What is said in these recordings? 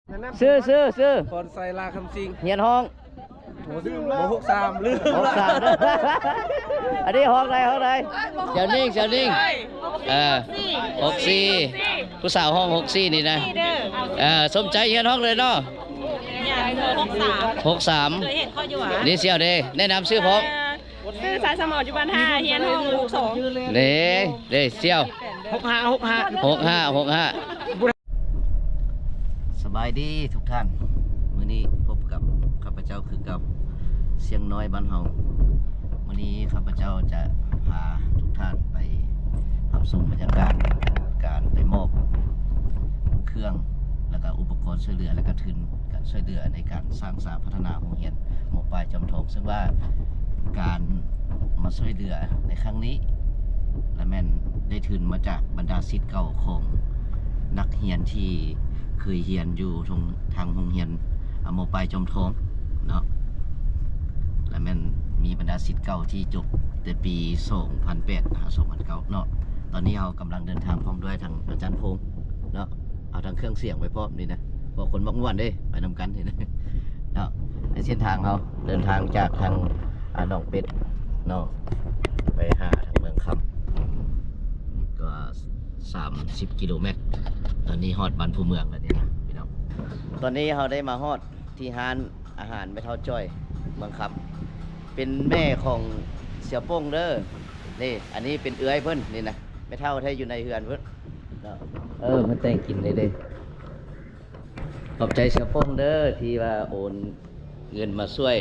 ຊື່ ຊື່ ຊື່ ພອນໄຊ ລາຄຳສິງ. ຮຽນຫ້ອງ ບໍ່ ຫົກສາມ ລືມ ຫົກສາມເດີ. ອັນນີ້ຫ້ອງໃດ ຫ້ອງໃດ? ສຽວນິງ ສຽວນິງ ເອີ ຫົກສີ່ ຜູ້ສາວຫ້ອງຫົກສີ່ນີ້ນະ. ເອີ ສົມໃຈຮຽນຫ້ອງເລີຍເນາະ. ຫົກສາມ ຫົກສາມ ເຄີຍເຫັນເຂົາຢູ່ຫວາ? ນີ້ສ່ຽວເດ້ ແນະນຳຊື່ພ້ອມ. ຊື່ ສາຍສະໝອນ ຢູ່ບ້ານຫ້າ ຮຽນຫ້ອງຫົກສອງ. ເດ້ ເດ້ສ່ຽວ ຫົກຫ້າ ຫົກຫ້າ ຫົກຫ້າ ຫົກຫ້າ. ສະບາຍດີທຸກທ່ານ, ມື້ນີ້ພົບກັບຂ້າພະເຈົ້າຄືເກົ່າ ຊຽງນ້ອຍບ້ານເຮົາ. ມື້ນີ້ຂ້າພະເຈົ້າຈະພາທຸກທ່ານໄປຮັບຊົມບັນຍາກາດການໄປມອບເຄື່ອງ ແລ້ວກະອຸປະກອນຊ່ວຍເຫຼືອ ແລ້ວກະທຶນການຊ່ວຍເຫຼືອໃນການສ້າງສາພັດທະນາໂຮງຮຽນ ມ.ປາຍ ຈອມທອງ ເຊິ່ງວ່າການມາຊ່ວຍເຫຼືອໃນຄັ້ງນີ້ ລະແມ່ນໄດ້ທຶນມາຈາກບັນດາສິດເກົ່າຂອງນັກຮຽນທີ່ເຄີຍຮຽນຢູ່ໂຮງ ທາງໂຮງຮຽນ ອາ ມ.ປາຍ ຈອມທອງເນາະ, ລະແມ່ນມີບັນດາສິດເກົ່າທີ່ຈົບແຕ່ປີສອງພັນແປດຫາສອງພັນເກົ້າເນາະ. ຕອນນີ້ເຮົາກຳລັງເດີນທາງພ້ອມດ້ວຍທາງອາຈານພົງເນາະ. ເອົາທັງເຄື່ອງສຽງໄປພ້ອມນີ້ນະ ເພາະຄົນມັກມ່ວນເດ້ ໄປນຳກັນນີ້ນະເນາະ. ໃນເສັ້ນທາງເຮົາເດີນທາງຈາກທາງ ອາ ໜອງເປັດເນາະ ໄປຫາທາງເມືອງຄຳ ກໍສາມສິບກິໂລແມັດ. ຕອນນີ້ຮອດບ້ານພູເມືອງແລ້ວນີ້ນະພີ່ນ້ອງ. ຕອນນີ້ເຮົາໄດ້ມາຮອດທີ່ຮ້ານອາຫານແມ່ເຖົ້າຈ້ອຍເມືອງຄຳ ເປັນແມ່ຂອງເສີ່ຍໂປ້ງເດີ. ນີ້ ອັນນີ້ເປັນເອື້ອຍເພິ່ນນີ້ນະ, ແມ່ເຖົ້າແທ້ຢູ່ໃນເຮືອນເພິ່ນເນາະ. ເອີ ເພິ່ນແຕ່ງກິນໄດ້ເດ້. ຂອບໃຈເສືອໂປ້ງເດີ ທີ່ວ່າໂອນເງິນມາຊ່ວຍ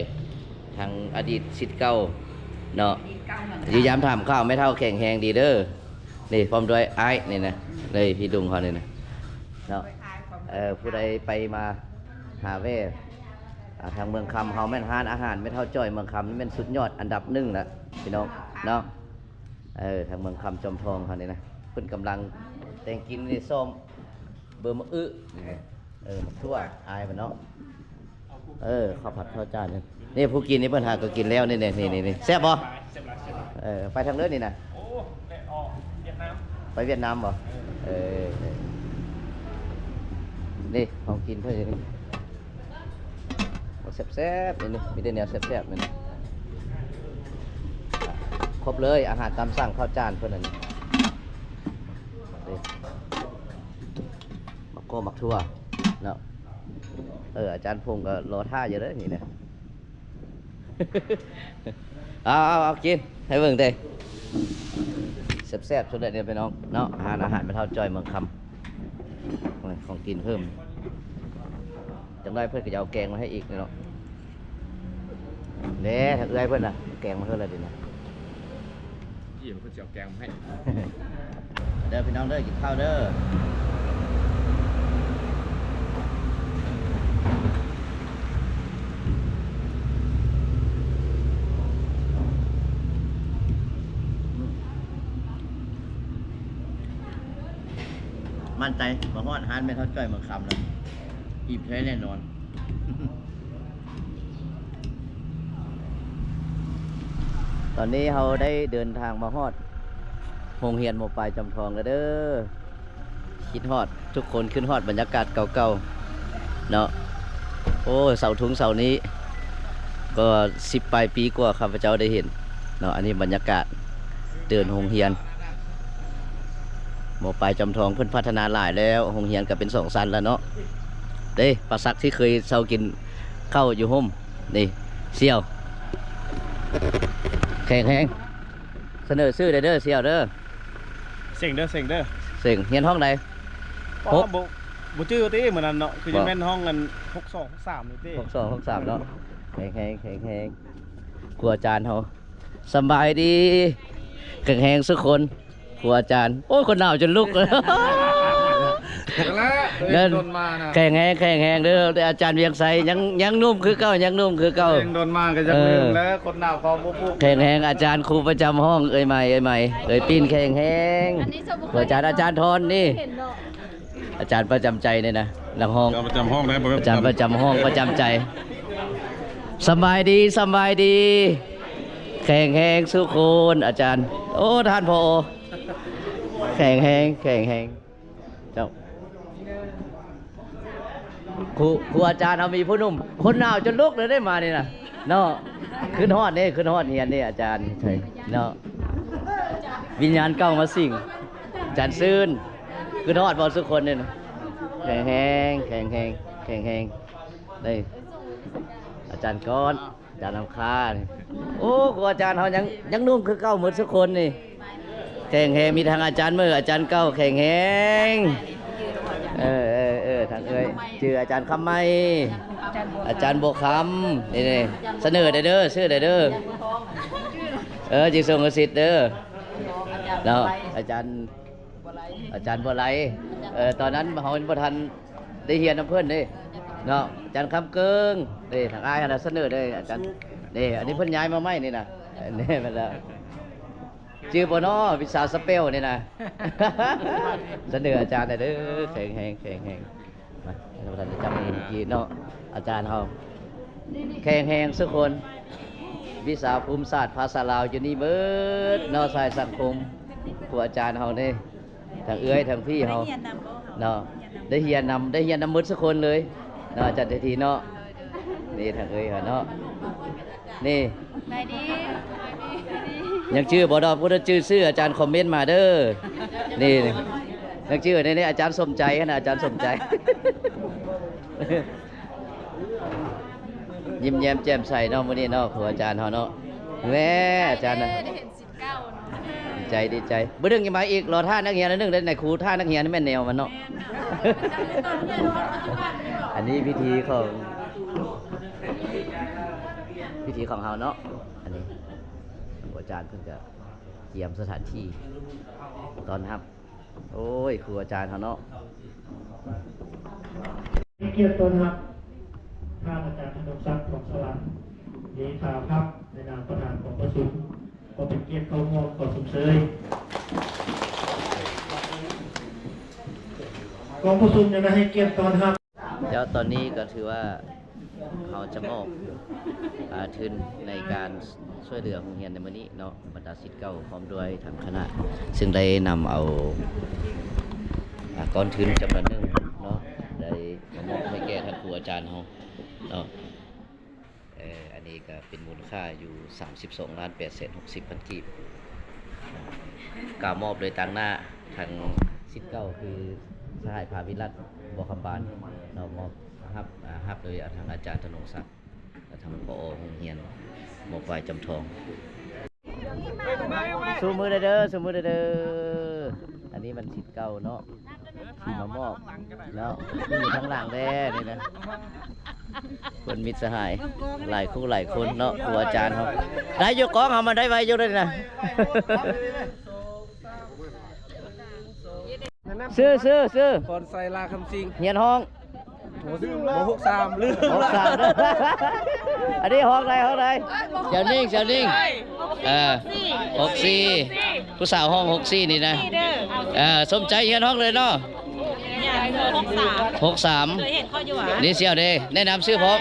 ທາງອະດີດສິດເກົ່າເນາະ. ຢູ່ຢາມຖາມຂ່າວແມ່ເຖົ້າແຂງແຮງດີເດີ. ນີ້ ພ້ອມດ້ວຍອ້າຍນີ້ນະ ເລີຍພີ່ລຸງເຮົານີ້ນະເນາະ. ເອີ ຜູ້ໃດໄປມາຫາແວ່ ອາ ທາງເມືອງຄຳເຮົາແມ່ນຮ້ານອາຫານແມ່ເຖົ້າຈ້ອຍເມືອງຄຳນີ້ແມ່ນສຸດຍອດອັນດັບໜຶ່ງລະພີ່ນ້ອງເນາະ. ເອີ ທາງເມືອງຄຳຈອມທອງເຮົານີ້ນະ ເພິ່ນກຳລັງແຕ່ງກິນນີ້ ສ້ອມເບີມະອຶນີ້ນະ. ເອີ ໝາກຖົ່ວ ອາຍມັນເນາະ. ເອີ ເຂົ້າຜັດເຂົ້າຈານນີ້ ນີ້ຜູ້ກິນນີ້ເພິ່ນຫາກໍກິນແລ້ວນີ້ ນີ້ ນີ້ ນີ້ ແຊບບໍ່? ເອີ ໄປທາງເລີນີ້ນະ. ໂອ້ ໄປຫວຽດນາມ ໄປຫວຽດນາມບໍ່? ເອີ ເອີ ນີ້ຂອງກິນເພິ່ນ ແຊບໆ ນີ້ ມີແຕ່ແນວແຊບໆ ນີ້ ຄົບເລີຍ ອາຫານຕາມສັ່ງ ເຂົ້າຈານເພິ່ນນັ້ນ ນີ້ ໝາກໂກ້ ໝາກຖົ່ວເນາະ. ເອີ ອາຈານພົງກໍລໍຖ້າຢູ່ເດີນີ້ນະ. ເອົາ ເອົາ ເອົາ ກິນໃຫ້ເບິ່ງເດ້. ແຊບໆ ສຸດເດັດເດ້ພີ່ນ້ອງເນາະ ຮ້ານອາຫານແມ່ເຖົ້າຈ້ອຍເມືອງຄຳ. ຂອງກິນເພີ່ມ ຈັກໜ້ອຍເພິ່ນກໍຈະເອົາແກງມາໃຫ້ອີກເນາະ. ເດ້ ທາງເອື້ອຍເພິ່ນນະ ແກງມາເພິ່ນແລ້ວເດ້ນະ. ອີ່ ເພິ່ນຊິເອົາແກງມາໃຫ້ ເດີພີ່ນ້ອງເດີ ກິນເຂົ້າເດີ. ໝັ້ນໃຈ ມາຮອດຮ້ານແມ່ເຖົ້າຈ້ອຍເມືອງຄຳແລ້ວ ອີ່ມແທ້ແນ່ນອນ. ຕອນນີ້ເຮົາໄດ້ເດີນທາງມາຮອດໂຮງຮຽນ ມ.ປາຍ ຈອມທອງ ແລ້ວເດີ. ຄິດຮອດ ທຸກຄົນຄິດຮອດບັນຍາກາດເກົ່າໆ ເນາະ. ໂອ້ ເສົາທຸງເສົານີ້ ກໍສິບປາຍປີກວ່າຂ້າພະເຈົ້າໄດ້ເຫັນເນາະ. ອັນນີ້ບັນຍາກາດເດີ່ນໂຮງຮຽນ ມ.ປາຍ ຈອມທອງ ເພິ່ນພັດທະນາຫຼາຍແລ້ວ, ໂຮງຮຽນກໍເປັນສອງຊັ້ນແລ້ວເນາະ. ເດ້ ປາສັກທີ່ເຄີຍເຊົາກິນເຂົ້າຢູ່ຮົ່ມ ນີ້ ສ່ຽວ ແຂງແຮງ. ສະເໜີຊື່ໄດ້ເດີ ສ່ຽວເດີ. ເສັງເດີ ເສັງເດີ ເສັງ. ຮຽນຫ້ອງໃດ? ຫົກ ບໍ່ ບໍ່ຈື່ຕິ ມື້ນັ້ນເນາະ ຄືຈະແມ່ນຫ້ອງອັນ ຫົກສອງ ຫົກສາມນີ້ຕິ ຫົກສອງ ຫົກສາມເນາະ. ແຂງແຮງ ແຂງແຮງ ຄູອາຈານເຮົາ. ສຳບາຍດີ ແຂງແຮງສຸຄົນ ຄູອາຈານ. ໂອ້ຍ ຄົນໜາວຈົນລຸກ ເດີນ ແຂງແຮງ ແຂງແຮງເດີ. ແຕ່ອາຈານວຽງໄຊຍັງ ຍັງໜຸ່ມຄືເກົ່າ ຍັງໜຸ່ມຄືເກົ່າ. ເອີ ແຂງແຮງ ອາຈານຄູປະຈຳຫ້ອງ ເອີຍໄໝ ເອີຍໄໝ ເອີຍປີ້ນ ແຂງແຮງ. ຄູອາຈານ ອາຈານທອນນີ້ ອາຈານປະຈຳໃຈນີ້ນະ ນັກຮ້ອງ ອາຈານປະຈຳຫ້ອງ ປະຈຳໃຈ. ສຳບາຍດີ ສຳບາຍດີ ແຂງແຮງສຸຄົນ ອາຈານ. ໂອ້ ທ່ານ ພໍ ແຂງແຮງ ແຂງແຮງ ເຈົ້າ. ຄູ ຄູອາຈານເຮົາມີຜູ້ໜຸ່ມ ຄົນໜາວຈົນລຸກເລີຍເດ້ມານີ້ນະເນາະ. ຄຶດຮອດເດ້ ຄຶດຮອດຮຽນເດ້ອາຈານເນາະ. ວິນຍານເກົ່າມາສິງ ອາຈານຊື່ນ ຄຶດຮອດບໍ່ສຸຄົນນີ້ນະ. ແຂງແຮງ ແຂງແຮງ ແຂງແຮງເດ້ ອາຈານກອນ ອາຈານນຳຄານີ້. ໂອ້ ຄູອາຈານເຮົາຍັງ ຍັງໜຸ່ມຄືເກົ່າໝົດສຸຄົນນີ້. ແຂງແຮງ ມີທັງອາຈານເມີ ອາຈານເກົ່າ ແຂງແຮງ. ເອີ ເອີ ເອີ ທັງເອີຍ ຊື່ອາຈານຄຳໃໝ່ ອາຈານບົວຄຳ ນີ້ ນີ້ ສະເໜີໄດ້ເດີ ຊື່ໄດ້ເດີ. ເອີ ຈິງສົ່ງກະສິດເດີເນາະ ອາຈານ ອາຈານບົວໄລ. ເອີ ຕອນນັ້ນເຮົາຍັງບໍ່ທັນ ໄດ້ຮຽນນຳເພິ່ນເດ້ເນາະ ອາຈານຄຳເກີງເດ້. ທາງອ້າຍຫັ້ນນະສະເໜີເດ້ອາຈານເດ້. ອັນນີ້ເພິ່ນຍ້າຍມາໃໝ່ນີ້ນະ ນີ້ແມ່ນແລ້ວ. ຈື່ບໍ່ນໍ ວິຊາສະເປວນີ້ນະ ສະເໜີອາຈານແດ່ເດີ. ແຂງແຮງ ແຂງແຮງ. ມາ ທ່ານປະທານໄດ້ຈັບມືເມື່ອກີ້ເນາະ ອາຈານເຮົາ ແຂງແຮງສຸຄົນ. ວິຊາພູມສາດ ພາສາລາວຢູ່ນີ້ເບິດເນາະ ສາຍສັງຄົມ ຄູອາຈານເຮົາເດ້. ທັງເອື້ອຍທັງພີ່ເຮົາ ໄດ້ຮຽນນຳບໍ່ເຮົາ ເນາະ ໄດ້ຮຽນນຳ ໄດ້ຮຽນນຳໝົດສຸຄົນເລີຍເນາະ ອາຈານເດທີເນາະ. ນີ້ທັງເອື້ອຍເຮົາເນາະ ນີ້ ສະບາຍດີ ຍັງຈື່ບໍ່ດອກ ຜູ້ໃດຈື່ຊື່ອາຈານຄອມເມັນມາເດີ. ນີ້ ນີ້ ຍັງຈື່ ນີ້ ນີ້ ອາຈານສົມໃຈຫັ້ນນະ ອາຈານສົມໃຈ ຍິ້ມແຍ້ມແຈ່ມໃສເນາະ ມື້ນີ້ເນາະ ຄູອາຈານເຮົາເນາະ. ແຫມ ອາຈານນະ ໄດ້ເຫັນສິດເກົ່າເນາະ ດີໃຈ ດີໃຈ. ມື້ໜຶ່ງຈະມາອີກ ລໍຖ້ານັກຮຽນໜຶ່ງໄດ້ ໃນຄູຖ້ານັກຮຽນແມ່ນແນວມັນເນາະ. ອັນນີ້ພິທີຂອງ ພິທີຂອງເຮົາເນາະ. ອັນນີ້ ອາຈານເພິ່ນກະກຽມສະຖານທີ່ຕ້ອນຮັບ. ໂອ້ຍ ຄູອາຈານເຮົາເນາະ ໃຫ້ກຽດຕ້ອນຮັບ ທ່ານອາຈານ ທະນົງສັກ ທອງສະຫວັນ ເລຂາພັກ ໃນນາມປະທານກອງປະຊຸມ ກໍເປັນກຽດເຂົ້າຮ່ວມ ເຂົ້າຊົມເຊີຍ. ກອງປະຊຸມຍັງໄດ້ໃຫ້ກຽດຕ້ອນຮັບ ແລ້ວຕອນນີ້ກໍຖືວ່າເຮົາຈະມອບ ອາ ທຶນໃນການຊ່ວຍເຫຼືອໂຮງຮຽນໃນມື້ນີ້ເນາະ ບັນດາສິດເກົ່າພ້ອມດ້ວຍທາງຄະນະ ຊຶ່ງໄດ້ນຳເອົາ ອາ ກ້ອນທຶນຈຳນວນໜຶ່ງເນາະ ໄດ້ມາມອບໃຫ້ແກ່ທ່ານຄູອາຈານເຮົາເນາະ. ເອີ ອັນນີ້ກໍເປັນມູນຄ່າຢູ່ສາມສິບສອງລ້ານແປດແສນຫົກສິບພັນກີບ ກາມອບໂດຍຕາງໜ້າທາງສິດເກົ່າ ຄືສະຫາຍພາວິລັດ ບົວຄຳບານເນາະ ມອບ ຮັບ ອາ ຮັບໂດຍ ອາ ທາງອາຈານທະນົງສັກ ແລະ ທາງ ຜອ ໂຮງຮຽນ ໝໍປາຍຈຳທອງ. ຊູມືເດີ ຊູມືເດີ. ອັນນີ້ມັນສິດເກົ່າເນາະ ທີ່ມາມອບເນາະ ຢູ່ທາງຫຼັງແດ່ນີ້ນະ ເພື່ອນມິດສະຫາຍ ຫຼາຍຄູ່ຫຼາຍຄົນເນາະ ຄູອາຈານເຮົາ. ໄດ້ຢູ່ ກ້ອງເຮົາມາໄດ້ໄວຢູ່ເດ້ນະ. ຊື່ ຊື່ ຊື່ ພອນໄຊ ລາຄຳສິງ ຮຽນຫ້ອງ ບໍ່ ຫົກສາມ ລືມ ຫົກສາມເດີ. ອັນນີ້ຫ້ອງໃດ ຫ້ອງໃດ? ສຽວນິ້ງ ສຽວນິ້ງ ເອີ ຫົກສີ່ ຜູ້ສາວຫ້ອງຫົກສີ່ນີ້ນະ. ເອີ ສົມໃຈຮຽນຫ້ອງເລີຍເນາະ ຫົກສາມ ຫົກສາມ. ນີ້ສຽວເດ້ ແນະນຳຊື່ພ້ອມ.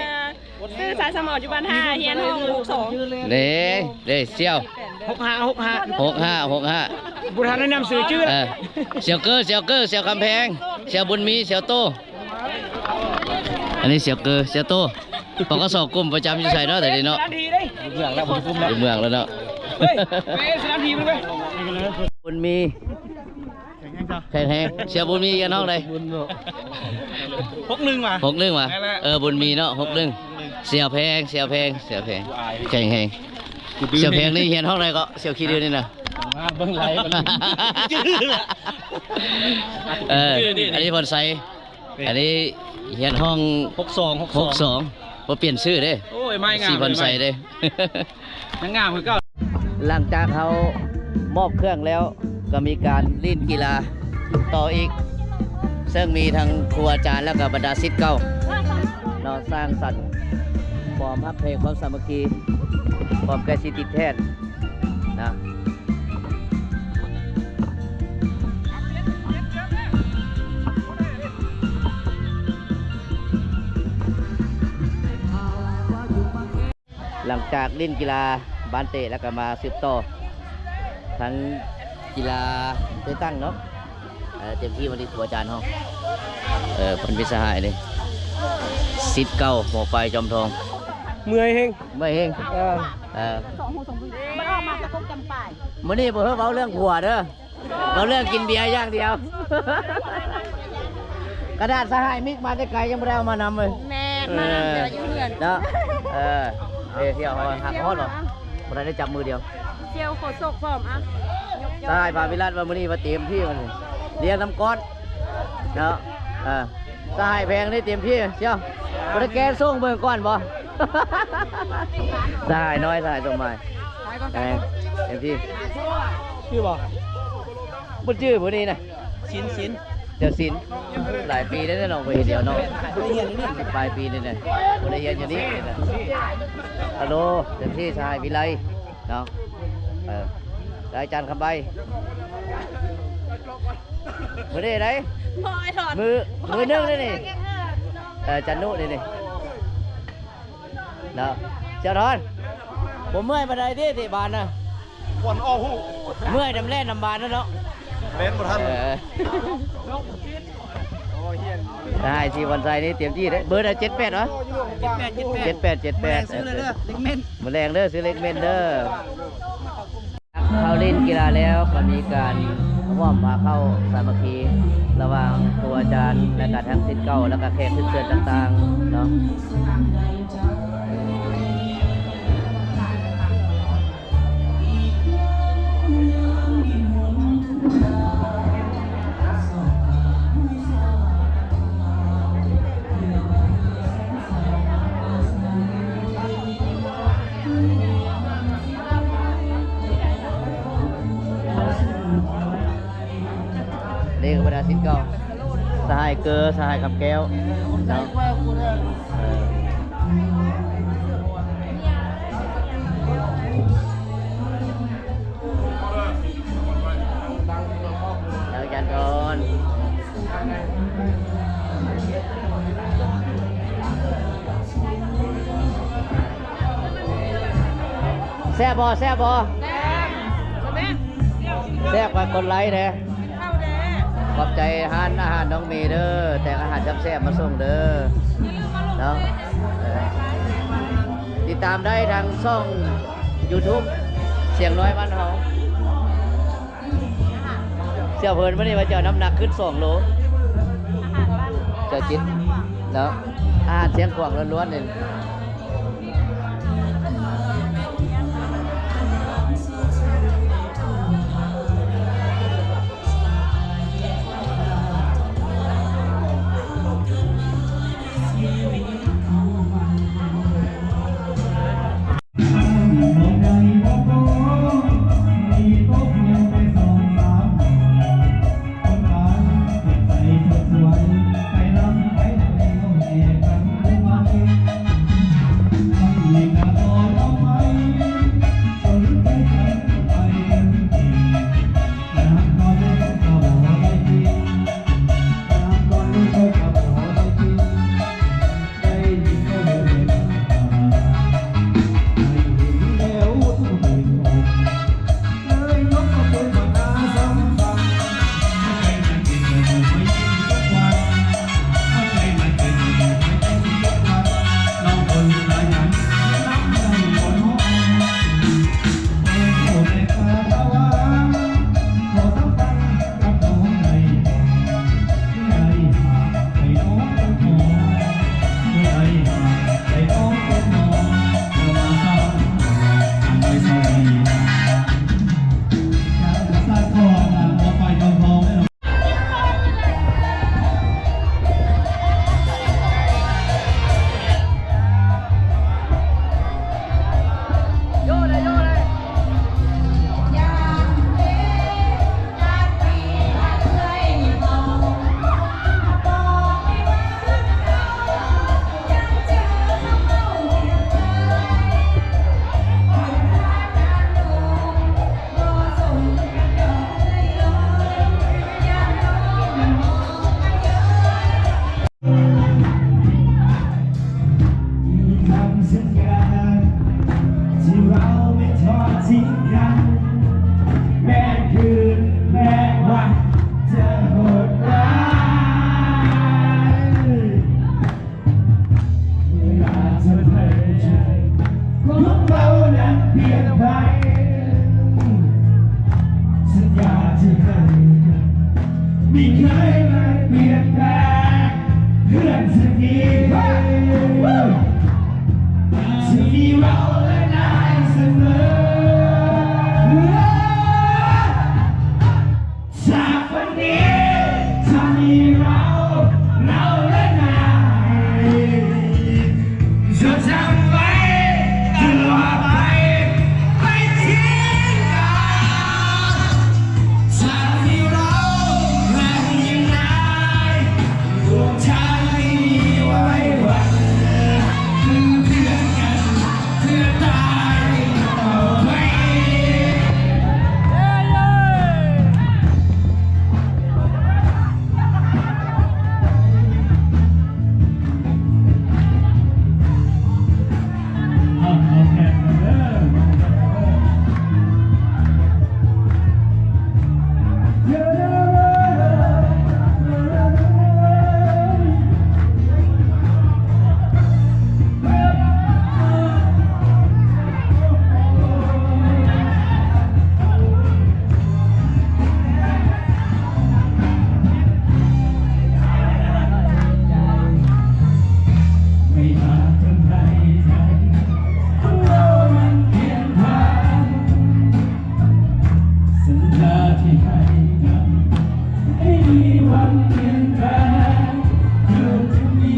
ຊື່ສາຍສະໝໍ ຢູ່ບ້ານຫ້າ ຮຽນຫ້ອງຫົກສອງ. ເດ້ ເດ້ ສຽວ ຫົກຫ້າ ຫົກຫ້າ ຫົກຫ້າ ຫົກຫ້າ. ບໍ່ທັນແນະນຳຊື່ ຈື່ແລ້ວ. ເອີ ສຽວເກີ ສຽວເກີ ສຽວກຳແພງ ສຽວບຸນມີ ສຽວໂຕ. ອັນນີ້ສຽວເກີ ສຽວໂຕ ປກສ ກຸ່ມປະຈຳຢູ່ໃສເນາະ ແຕ່ນີ້ເນາະ? ເມືອງແລ້ວ ຢູ່ເມືອງແລ້ວເນາະ. ບຸນມີ ແຂງແຮງ ສຽວບຸນມີ ຮຽນຫ້ອງໃດ? ຫົກໜຶ່ງຫວາ ຫົກໜຶ່ງຫວາ. ເອີ ບຸນມີເນາະ ຫົກໜຶ່ງ. ສຽວແພງ ສຽວແພງ ສຽວແພງ ແຂງແຮງ. ສຽວແພງນີ້ຮຽນຫ້ອງໃດເກາະ? ສຽວຂີ້ດື້ນີ້ນະ ເບິ່ງໄລ ເອີ ອັນນີ້ພອນໄຊ ອັນນີ້ຮຽນຫ້ອງຫົກສອງ ຫົກສອງ ບໍ່ປ່ຽນຊື່ເດ້. ໂອ້ຍ ໄມ້ງາມ ສີພອນໄຊເດ້. ຍັງງາມຄືເກົ່າ. ຫຼັງຈາກເຮົາມອບເຄື່ອງແລ້ວ ກໍມີການຫຼິ້ນກິລາຕໍ່ອີກ ເຊິ່ງມີທັງຄູອາຈານ ແລ້ວກໍບັນດາສິດເກົ່າເນາະ ສ້າງສັນຄວາມຮັກແພງ ຄວາມສາມັກຄີ ຄວາມໃກ້ຊິດຕິດແທດນະ. ຫຼັງຈາກຫຼິ້ນກິລາບານເຕະແລ້ວກໍມາສືບຕໍ່ທັງກິລາເຕະຕັ່ງເນາະ. ເອີ ເຕັມທີ່ວັນນີ້ ຄູອາຈານເຮົາ ເອີ ເພິ່ນມີສະຫາຍເດ້. ສິດເກົ່າ ໝໍໄຟຈອມທອງ ເມື່ອຍແຮງ ເມື່ອຍແຮງ ເອີ ເອີ ມັນອອກມາກະທົບຈຳປາຍ ມື້ນີ້ບໍ່ເຮີ້ເວົ້າເລື່ອງຜົວເດີ ເວົ້າເລື່ອງກິນເບຍຢ່າງດຽວ ຂະໜາດສະຫາຍມິກມາແຕ່ໄກຍັງບໍ່ໄດ້ເອົາມານຳເລີຍ ແມ່ນ ມານຳແຕ່ຢູ່ເຮືອນເນາະ ເອີ ເອີ ທ່ຽວຮອດ ຮັກຮອດບໍ່ ບໍ່ໄດ້ຈັບມືດຽວ ທ່ຽວໂຄສົກພ້ອມ ອ່ະ ສະຫາຍພາວິລັດວ່າມື້ນີ້ວ່າເຕັມທີ່ ມື້ນີ້ລ້ຽງນຳກ້ອນເນາະ ເອີ ສະຫາຍແພງນີ້ເຕັມທີ່ ທ່ຽວ ບໍ່ໄດ້ແກະສົ່ງເບິ່ງກ່ອນບໍ່ ສະຫາຍນ້ອຍ ສະຫາຍສົມໝາຍ ແພງເຕັມທີ່ ຊື່ບໍ່ ບໍ່ຈື່ຜູ້ນີ້ນະ ສິນ ສິນ ເຈົ້າສິນ ຫຼາຍປີແລ້ວເນາະ ບໍ່ເຫັນດຽວເນາະ ປາຍປີນີ້ນະ ບໍ່ໄດ້ຮຽນຢູ່ນີ້ນະ ຮັລໂຫຼ ເຕັມທີ່ ສະຫາຍວິໄລເນາະ ເອີ ອາຈານຄຳໃບ ມື້ນີ້ໄດ໋ ບໍ່ ອ້າຍຖອນ ມື້ ມື້ໜຶ່ງເດ້ນີ້ ເອີ ຈັນນຸເດ້ນີ້ ເນາະ ເຈົ້າທອນ ບໍ່ເມື່ອຍປານໃດຕິ ເຕະບານນະ ຄວັນອອກຫູ ເມື່ອຍນຳແລ່ນນຳບານນັ້ນເນາະ ແລ່ນບໍ່ທັນ ເອີ ໄດ້ ທີ່ວັນໄຊນີ້ເຕັມທີ່ເດ້ ເບີໃດ ເຈັດແປດຫວາ ເຈັດແປດ ເຈັດແປດ ເຈັດແປດ ມື້ແລງຊື້ເລີຍເດີ ເຫຼັກເມັນ ມື້ແລງເດີ ຊື້ເຫຼັກເມັນເດີ. ເຂົ້າຫຼິ້ນກິລາແລ້ວ ກໍມີການຮ່ວມພາເຂົ້າສາມັກຄີລະຫວ່າງຄູອາຈານ ແລະກະທັງສິດເກົ່າ ແລະກະແຂກຖືກເຊີນຕ່າງໆເນາະ. ນີ້ກໍບັນດາສິດເກົ່າ ສະຫາຍເກີ ສະຫາຍຄຳແກ້ວເນາະ ເອີ ແລ້ວຈັນທອນ ແຊບບໍ່ ແຊບບໍ່ ແຊບ ແຊບ ແຊບ ຝາກກົດໄລແດ່ ກິນເຂົ້າແດ່ ຂອບໃຈຮ້ານອາຫານນ້ອງເມເດີ ແຕ່ງອາຫານແຊບໆມາສົ່ງເດີ ຢ່າລືມມາລົງເນາະ ເອີ ຕິດຕາມໄດ້ທາງຊ່ອງຢູທູບ ສຽງນ້ອຍບ້ານເຮົາ. ສ່ຽວເພິ່ນມື້ນີ້ວ່າຈະເອົານ້ຳໜັກຂຶ້ນສອງໂລ ສ່ຽວຈິດເນາະ ອາຫານຊຽງຂວາງລ້ວນໆນີ້. ສັນຍາທີ່ໃຫ້ກັນ ບໍ່ເຄີຍໄດ້ປ່ຽນແປງ ເພື່ອນທີ່ດີ ຈະມີເຮົາ ແລະ ນາຍສະເໝີ. ຈາກວັນນີ້ຈະມີເຮົາ ເຮົາ ແລະ ນາຍ ຈະຈຳໄວ້ຕະຫຼອດໄປ ໄປທີ່ການ ຈະມີເຮົາ ແລະ ນາຍ ຮ່ວມທາງທີ່ດີໄວ້ວັນ ເປັນເພື່ອນກັນ ເພື່ອຕາຍຕໍ່ໄປ. ສັນຍາທີ່ໃຫ້ກັນ ບໍ່ມີວັນປ່ຽນແປງ ຄືນທີ່ມີ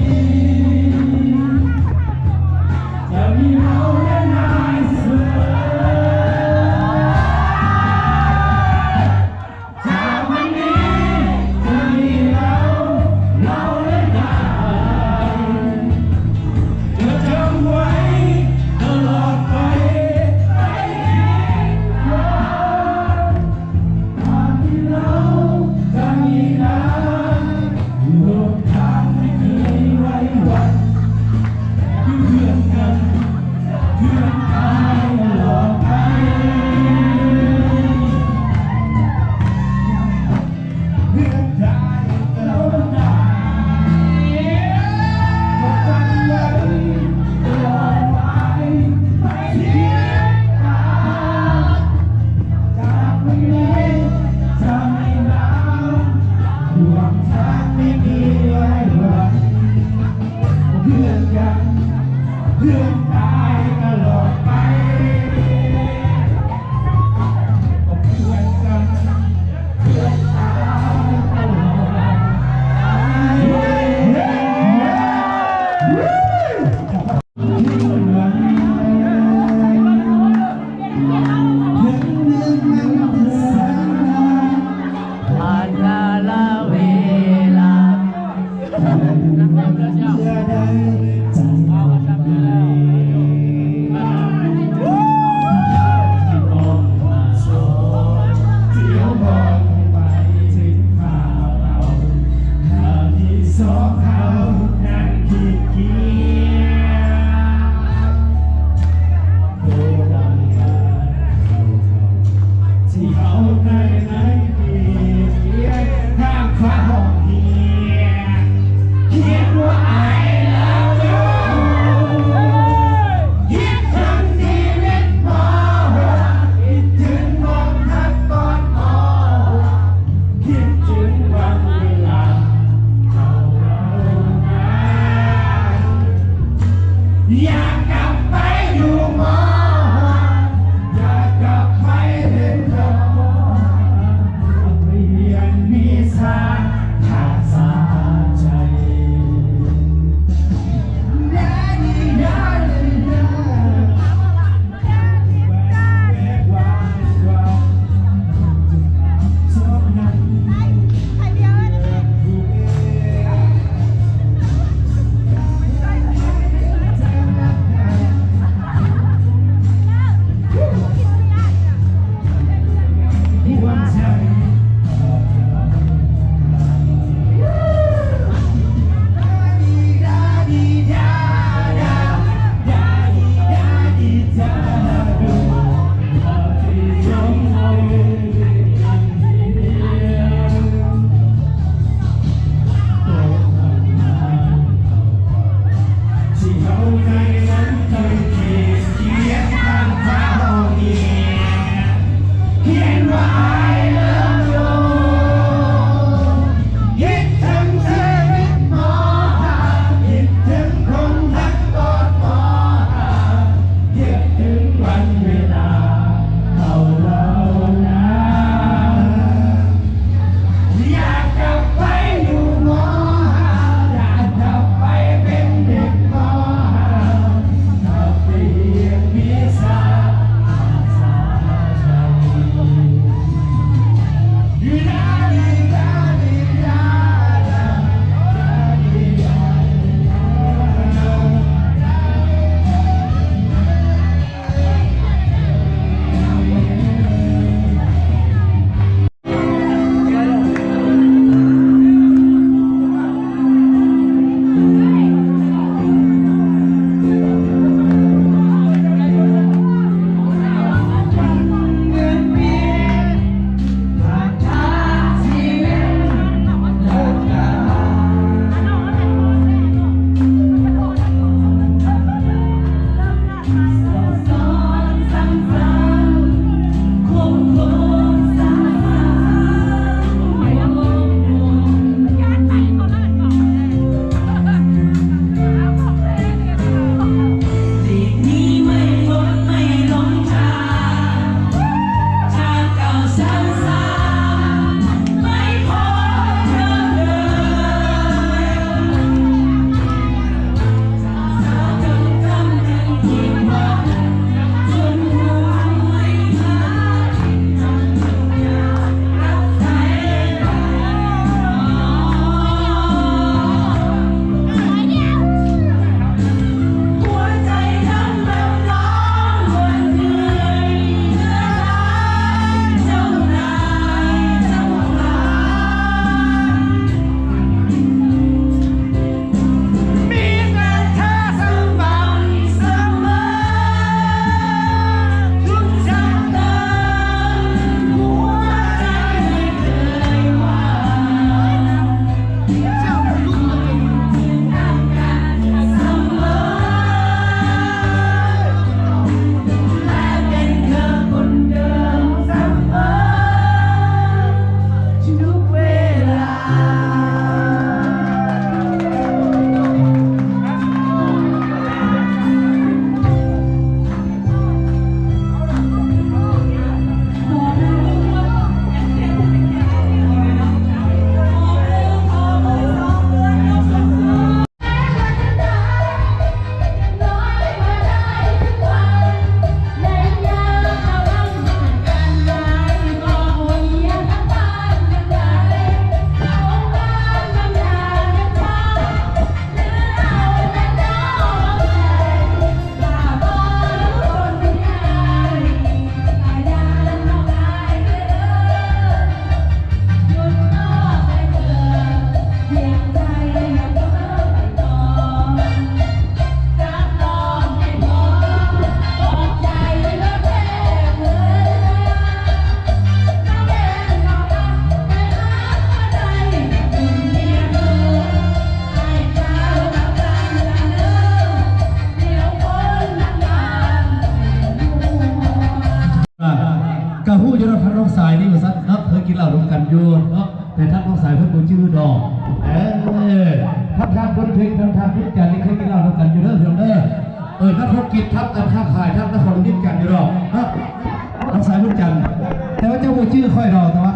ຈະມີເຮົາ ແລະ ນາຍສະເໝີ. ຈາກວັນນີ້ຈະມີເຮົາ ເຮົາ ແລະ ນາຍ ຈະຈຳໄວ້ຕະຫຼອດໄປ ໄປທີ່ການ ການທີ່ເຮົາຈະມີນາຍ ຮ່ວມທາງທີ່ດີໄວ້ວັນ ເປັນເພື່ອນກັນ ເພື່ອນຕາຍຕະຫຼອດໄປ. ຜ່ານກາລະເວລາ ເມື່ອໃດໃຈ ທີ່ຕ້ອງມາສອນ ທີ່ເຮົາບອກໄປເຖິງຂ່າວເຮົາ ຫາກມີສອງເຮົານັ້ນຂີ້ກຽດ ໂດນນຳມາ ທີ່ເຮົາໄດ້ໃນປີຮຽນ ທາງຟ້າຫ້ອງຮຽນ ຂຽນວ່າ I love you ຄິດເຖິງຊີວິດ ມ.ຫົກ ຄິດເຖິງຄວາມຮັກຕອນ ມ.ຫົກ ຄິດເຖິງວັນເວລາເກົ່າເຮົານານ ຢາກກັບໄປຢູ່ ມ.ຫົກ ຢາກກັບໄປເຮັດ ມ.ຫົກ ໄປຮຽນວິຊາພາສາໄທ. ກິນເຫຼົ້ານຳກັນຢູ່ເນາະ ແຕ່ທາງນ້ອງສາຍເພິ່ນບໍ່ຈື່ດອກ. ເອີ ທັງທ່ານບຸນເພັງ ທັງທ່ານບຸນຈັນນີ້ເຄີຍກິນເຫຼົ້ານຳກັນຢູ່ເດີ ພີ່ນ້ອງເດີ. ເອີ ນັກທຸລະກິດທຳການຄ້າຂາຍ ທຳນະຄອນຫຼວງວຽງຈັນຢູ່ດອກເນາະ ນ້ອງສາຍບຸນຈັນ. ແຕ່ວ່າເຈົ້າບໍ່ຈື່ຂ້ອຍດອກ ແຕ່ວ່າ